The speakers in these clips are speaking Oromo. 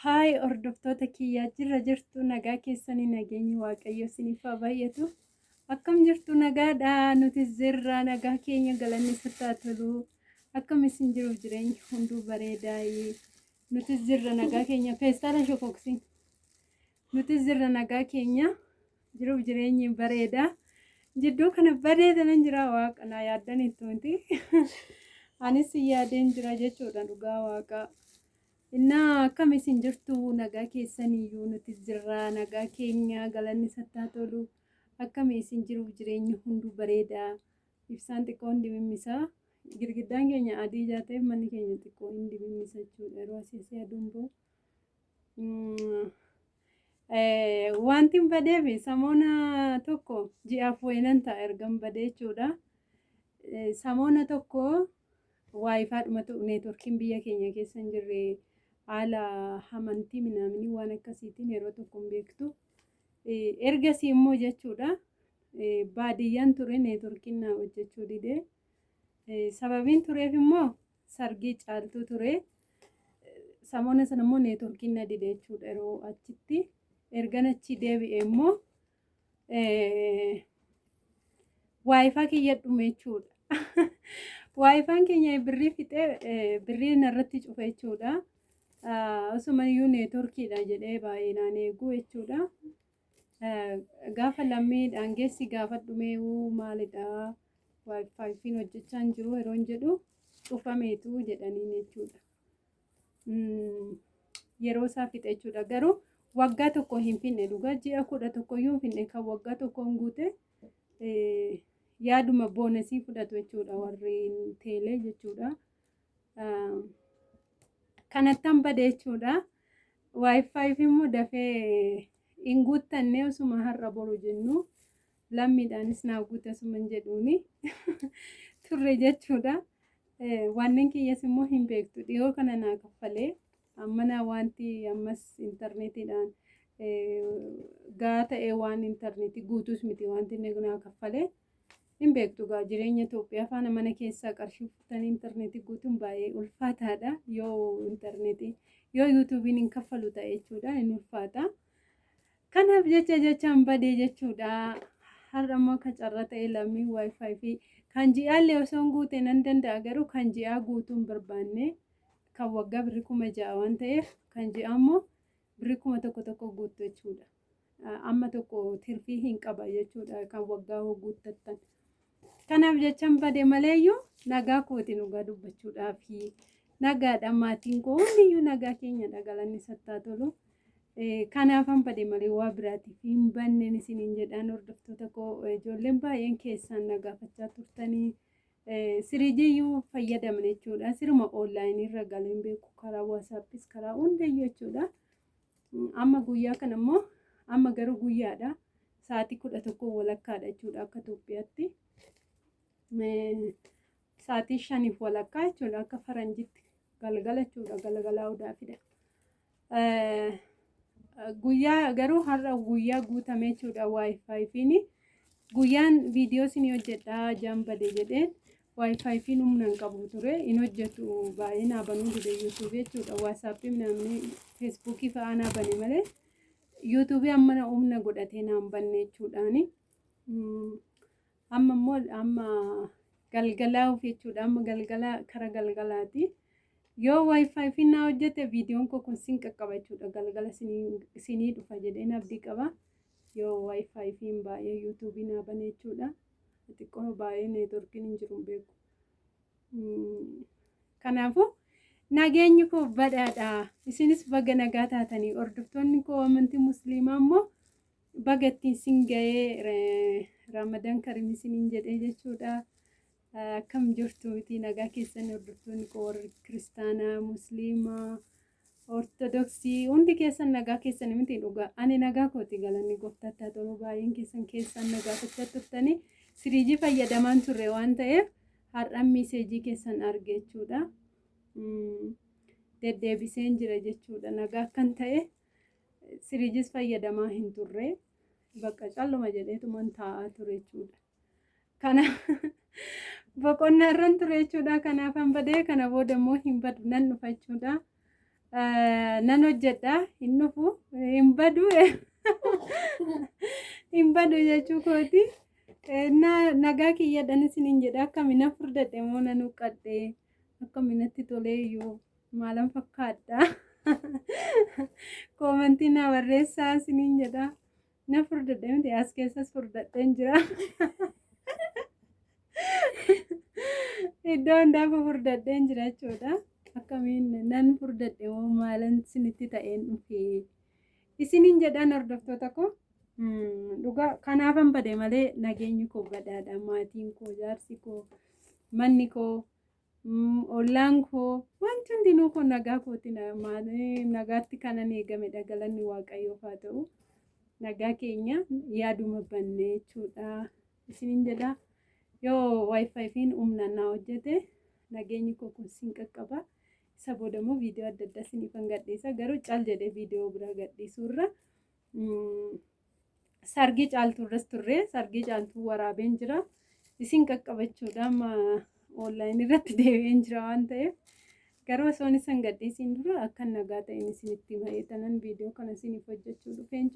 Haay hordoftoota kiyyaa, jirra jirtu? Nagaa keessanii? Nageenyi Waaqayyo isiniif haa baay'atu. Akkam jirtu? Nagaadha? Nuti jirra, nagaa keenya, galanni sitti haa tolu. Akkam isin jiruuf jireenyi? Hunduu bareedaayi? Nuti jirra, nagaa keenya. Feestaala shokoksiin. Nuti jirra, nagaa keenya, jiruuf jireenyi bareeda. Jidduu kana bareedanan jira, Waaqa naa yaaddaniittu miti. Anis yaadeen jira jechuudha, dhugaa Waaqaa. Innaa akkam isin jirtu? Nagaa keessaniyyuu? Nuti jirra, nagaa keenya, galanni isatti haa tolu. Akkam isin jiruuf jireenyi? Hunduu bareeda? Ibsaan xiqqoo hin dimimmisa. Girgiddaan keenya adii ijaa ta'eef manni keenya xiqqoo hin dimimmisa jechuudha yeroo asii asii aduun bahu. Wanti hin badeef samoona tokko ji'aaf wayinan ta'a ergan badee jechuudha. Samoona tokko WiFi dhumatu, networkiin biyya keenya keessa hin jirre, haala amantii minaaminii waan akkasiitiin yeroo tokko hin beektu. Ergasii immoo jechuudha baadiyyaan ture, networkiin na hojjechuu dide. Sababiin tureef immoo sargii Caaltuu ture. Samoona sana immoo networkiin na dide jechuudha yeroo achitti. Ergan achi deebi'e immoo WiFi kiyya dhume jechuudha. WiFin keenya birrii fixee birrii narratti cufe jechuudha. Osuma iyyuu networkiidha jedhee baay'inaan eeguu jechuudha. Gaafa lammiidhaan geessi gaafa dhumee maalidha, WiFin hojjechaa hin jiru yeroon jedhu, cufameetu jedhaniin jechuudha. Yeroo isaa fixe jechuudha. Garuu waggaa tokko hin finne, dhugaa ji'a 11 iyyuu hin finne. Kan waggaa tokko hin guute yaaduma bonusii fudhatu jechuudha warri teelee jechuudha. Kanattan bade jechuudha. WiFi immoo dafee hin guuttanne, osuma har'a boru jennu lammiidhaanis naa guute osuma hin jedhuuni turre jechuudha. Wanneen kiyyas immoo hin beektu, dhiyoo kana naa kaffalee ammana wanti ammas intarneetiidhaan gaa ta'ee waan intarneetii guutuus miti wanti inni naa kaffalee. Hin beektu gaa, jireenya Itoophiyaa faana mana keessaa qarshii uffatanii intarneetii guutuun baay'ee ulfaataadha. Yoo intarneetii, yoo YouTubeiin hin kaffalu ta'e jechuudha, hin ulfaata. Kanaaf jecha jechaan badee jechuudha. Har'a immoo akka carra ta'e lammii WiFi fi kan ji'aallee osoo hin guute nan danda'a, garuu kan ji'aa guutuu hin barbaanne. Kan waggaa birrii 6,000 waan ta'eef, kan ji'aa immoo birrii 1000 tokko guuttu jechuudha. Amma tokko tirfii hin qaba jechuudha kan waggaa hoo guuttattan. Kanaaf jechaan bade maleeyyuu nagaa kooti, dhugaa dubbachuudhaafi nagaadha. Maatiin koo hundiyyuu nagaa keenyadha, galanni sattaa tolu. Kanaafan bade malee waa biraatiif hin banneen isiniin jedhaan. Hordoftoota koo, ijoolleen baay'een keessaan na gaafachaa turtanii, siriijiyyuu fayyadaman jechuudha. Siruma onlineii irra galeen beeku, karaa WhatsAppis karaa hundayyuu jechuudha. Amma guyyaa kana immoo, amma garuu guyyaadha. Sa'aatii 11:30dha jechuudha akka Itoophiyaatti. Sa'aatii 5:30 jechuudha akka faranjitti, galgala jechuudha, galgalaa odaafidha. Guyyaa garuu har'a guyyaa guutame jechuudha WiFiin. Guyyaan viidiyoo isinii hojjedhaa jaan bade jedheen WiFiin humna hin qabu ture, hin hojjetu, baay'ee naa banuu dide YouTubeii jechuudha. WhatsAppii namni Facebookii fa'aa naa bane malee YouTubeii amma humna godhatee naan banne jechuudhaani. Amma immoo amma galgalaa'uuf jechuudha, amma galgala kara galgalaati. Yoo WiFi naa hojjete viidiyoon koo kun sin qaqqaba jechuudha. Galgala sinii dhufa jedheen abdii qaba. Yoo WiFi baay'ee YouTubeii naa bane jechuudha. Xiqqoo baay'ee networkiin hin jiru, hin beeku. Kanaafuu nageenyi koo badhaadha. Isinis baga nagaa taatanii. Hordoftoonni koo amantii Musliimaa immoo baga ittiin sin ga'ee, Ramadan Karim isiniin jedhee jechuudha. Akkam jirtu miti nagaa keessan? Hordoftoonni koo warri Kiristaanaa, Musliimaa, Ortodoksii hundi keessan nagaa keessan miti? Dhugaa ani nagaa kooti, galanni Gooftaatti haa ta'u. Baay'een keessan keessan na gaafachaa turtanii, 3G fayyadamaan turre waan ta'eef har'aan messageii keessan arge jechuudha. Deddeebiseen jira jechuudha, nagaa akkan ta'e. 3Gs fayyadamaa hin turre, bakka calluma jedheetuman taa'aa ture jechuudha. Kana boqonnaa irran ture jechuudha. Kanaafan badee, kana booda immoo hin badu, nan dhufa jechuudha. Nan hojjedha hin dhufu hin badu hin badu jechuu kooti. Nagaa kiyyadhan isiniin jedha akkamina furdadhe moo nan huqqadhe akkaminatti tolee iyyuu maalan fakkaadha. Koomantii na barreessaa isiniin jedha. Na furdadhe miti as keessas furdadheen jira. Iddoo hundaafuu furdadheen jira jechuudha. Akkamiin nan furdadhe moo maalan isinitti ta'een dhufe. Isiniin jedhaan hordoftoota koo. Dhugaa kanaafan bade malee nageenyi koo badaadha. Maatiin koo, jaarsi koo, manni koo, ollaan koo wanti hundinuu koo nagaa kooti nagaatti kanan eegamedha galanni waaqayyoof haa ta'u. Nagaa keenya yaaduma banne jechuudha. Isiniin jedha yoo wifi fiin humnaan naa hojjete nageenyi koo kun sin qaqqaba. Isa booda immoo viidiyoo adda addaa isiniifan gadhiisa. Garuu cal jedhee viidiyoo biraa gadhiisuurra sargii caaltuurras turre sargii caaltuu waraabeen jira. Isin qaqqabachuudha amma onlaayinii irratti deebi'een jira waan ta'eef. Garuu osoo isin gadhiisiin dura akka nagaa ta'een isinitti himee tanan viidiyoo kana isiniif hojjechuu dhufeen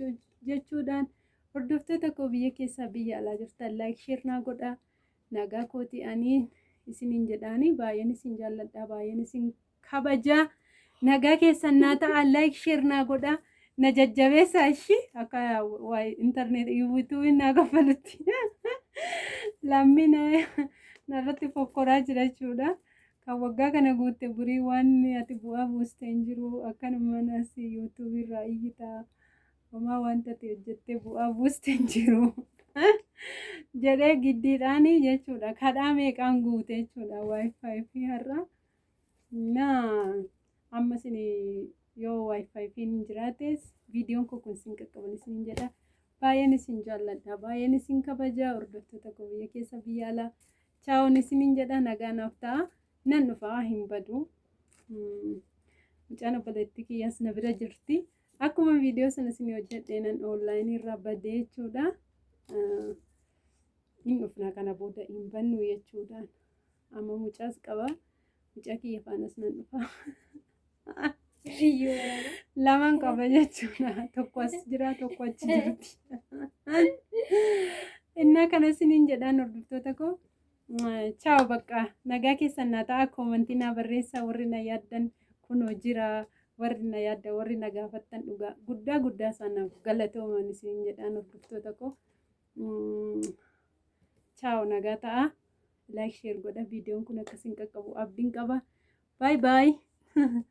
jechuudhaan hordoftoota koo biyya keessaa biyya alaa jirtan like share naa godhaa. Nagaa kooti ani isiniin jedhaanii baay'een isin jaalladha baay'een isin kabajaa. Nagaa keessan naa ta'a like share naa godhaa. Na jajjabeessaa ishii akka intarneet yuutuubiin naa kaffalutti. Lammiin narratti fokkoraa jira jechuudha. Kan waggaa kana guutte burii waan ati bu'aa buuste hin jiru akkanumaan as yuutuubii irraa iyyitaa. Homaa wanta ati hojjettee bu'aa buuste hin jiru. Jedhee giddiidhaanii jechuudha. Kadhaa meeqaan guute jechuudha wifi fi har'a. Naa amma isin yoo wifi fiin jiraates viidiyoon koo kun isin qaqqaban isin jedha. Baay'een isin jaalladha. Baay'een isin kabaja hordoftoota koo biyya keessa biyya alaa. Chaawon isiniin jedha nagaa naaf ta'a. Nan dhufa hin badu. Mucaan obboleettii kiyyaas na bira jirti. Akkuma viidiyoo sana isin hojjedhee nan onlaayinii irraa badee jechuudha. Hin dhufna kana booda hin bannu jechuudha. Amma mucaas qaba. Mucaa kiyya faanas nan dhufa. Lamaan qaba jechuudha. Tokko as jira tokko achi jirti. Innaa kana isiniin jedhaan hordoftoota koo. Chaaw bakka nagaa keessan naa ta'a koomantii naa barreessaa warri na yaaddan kunoo jira warri na yaaddan warri na gaafattan dhugaa guddaa guddaa sanaaf galatooman isiniin jedhaan hordoftoota koo. Chaaw nagaa ta'a. Like share godha viidiyoon kun akkasiin qaqqabu abdiin qaba. Bye bye.